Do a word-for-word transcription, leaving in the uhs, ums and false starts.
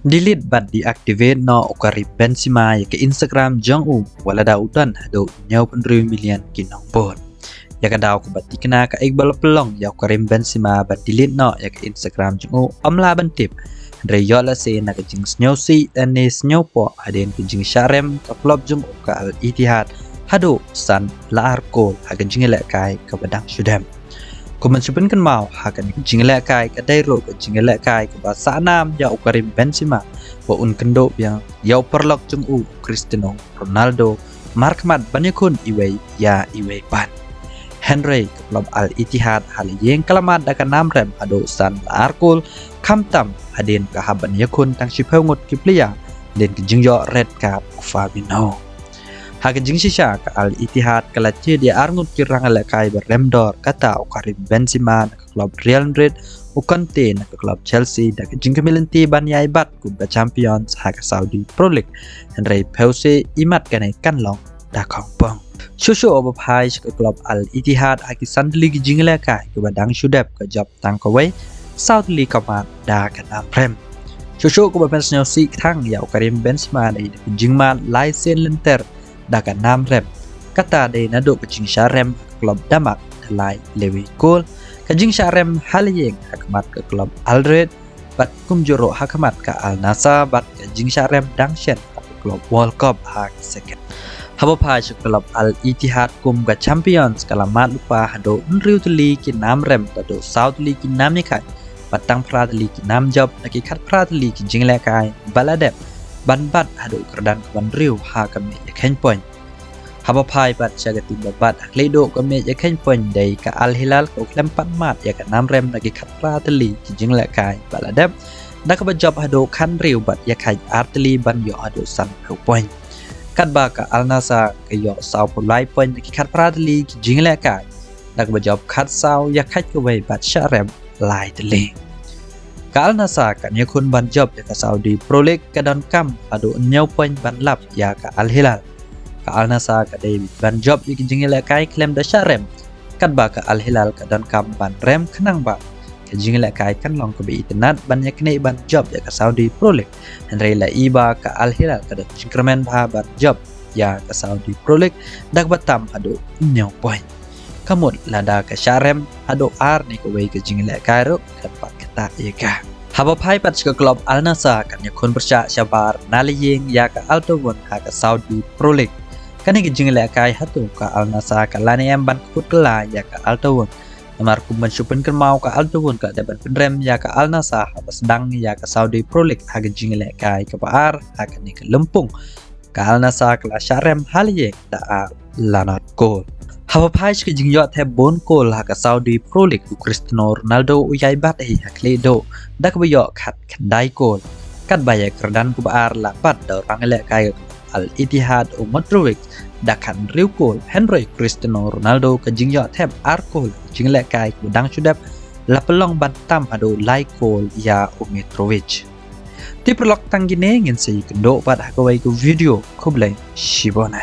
Delete bad deactivate noh u Karim Benzema ïa ka Instagram jong u, wat lada u don haduh hynñiewphew hynriew million ki nongbud. Ïa ka daw kaba tikna ka ek ba la pynlong ïa u Karim Benzema ban delete noh ïa ka Instagram jong u, ym lah ban tip. Hynrei ïoh lehse na ka jingsngewsih ne sngewpoh hadien ka jingshah rem ka club jong u ka Al Ittihad haduh san la ar kol ha ka jingïalehkai kaba dang shu dep. Kum ban shu pynkynmaw, ha kane ka jingïalehkai ka dei ruh ka jingïalehkai kaba sah nam ïa u Karim Benzema ba un kynduh biang ïa u paralok jong u Cristiano Ronaldo markhmat ban ïakhun iwei ïa iwei pat. Hynrei ka club Al Ittihad ha la ïing ka la mad da ka nam rem haduh san la ar kol, khamtam hadien ka hap ban ïakhun tang shiphew ngut ki player hadien ka jingïoh red card u Fabinho. Ha ka jingshisha ka Al Ittihad ka la jied ïa ar ngut ki rangïalehkai ba rem dor, kata u Karim Benzema na ka club Real Madrid, u Kanté na ka club Chelsea da ka jingkyrmen lynti ban ïai bat kum ka champions ha ka Saudi Pro League. Hynrei phewse imat kane kan long da khongpong. Shuh shuh ba phai sha ka club Al Ittihad ha ki san tylli ki jingïalehkai kiba dang shu dep ka jop tang kawei, saw tylli ka mad da ka nam rem. Shuh shuh kaba pynsngewsih tang ïa u Karim Benzema dei da ka jingmad lai sien lynter da ka nam rem. Kata dei naduh ka jingshah rem ha ka club Denmark da lai lewei kol, ka jingshah rem ha la ïing ha khmat ka club Al Riyadh, bad kumjuh ruh ha khmat ka Al Nassr bad ka jingshah rem dang shen ha ka club World Cup ha ka second. Haba phai sha ka club Al Ittihad kum ka champions ka la mad lypa haduh hynriew tylli ki nam rem, haduh saw tylli ki nam ïakhun, bad tang phra tylli ki nam jop na ki khatphra tylli ki jingïalehkai ba la dep, ban bat haduh kyrdan kaba hynriew ha ka mih ïakhun point. Haba phai pat sha ka team ba bat ha khlieh duh ka mih ïakhun point dei ka Al Hilal, ka u khlem pat mad ïa ka nam rem na ki khatphra tylli ki jingïalehkai ba la dep, da kaba jop haduh khathynriew bad ïakhun ar tylli ban ïoh haduh sanphew point. Katba ka Al Nassr ka ïoh sawphew lai point na ki khatphra tylli ki jingïalehkai, da kaba jop khatsaw ïakhun kawei bad shah rem lai tylli. Ka Al Nassr kan ïakhun ban jop ïa ka Saudi Pro League, ka donkam haduh hynñiew point ban lap ïa ka Al Hilal. Ka Al Nassr ka dei ban jop ïa ki jingïalehkai khlem da shah rem, katba ka Al Hilal ka donkam ban rem khnang ba ka jingïalehkai kan long kaba itynnad ban ïaknieh ban jop ïa ka Saudi Pro League. Hynrei la i ba ka Al Hilal ka don jingkyrmen bha ban jop ïa ka Saudi Pro League da kaba tam haduh hynñiew point. Ka mut lada ka shah rem haduh ar ne kawei ka jingïalehkai ruh kan pat ktah ïa ka. Haba phai pat sha ka club Al Nassr kan ïakhun pyrshah shabar na la ïing ïa ka Al Taawoun ha ka Saudi Pro League. Kane ka jingïalehkai hato ka Al Nassr ka la ne em ban kput kylla ïa ka Al Taawoun? Namar kum ban shu pynkynmaw, ka Al Taawoun ka la dep ban pynrem ïa ka Al Nassr haba sdang ïa ka Saudi Pro League ha ka jingïalehkai kaba ar ha kane ka lympung. Ka Al Nassr ka la shah rem ha la ïing da ar la nod kol. Haba phai sha ka jingïoh thep bun kol ha ka Saudi Pro League, u Cristiano Ronaldo u ïai bat hi ha khlieh duh da kaba ïoh khatkhyndai kol. Katba ïa ka kyrdan kaba ar la bat da u rangïalehkai ka Al Ittihad u Mitrovic da khathynriew kol, hynrei Cristiano Ronaldo ka jingïoh thep ar kol ha ka jingïalehkai kaba dang shu dep la pynlong ban tam haduh lai kol ïa u Mitrovic. Te paralok, tang kine, ngin sa ïakynduh pat ha kawei ka video. Khublei shibun.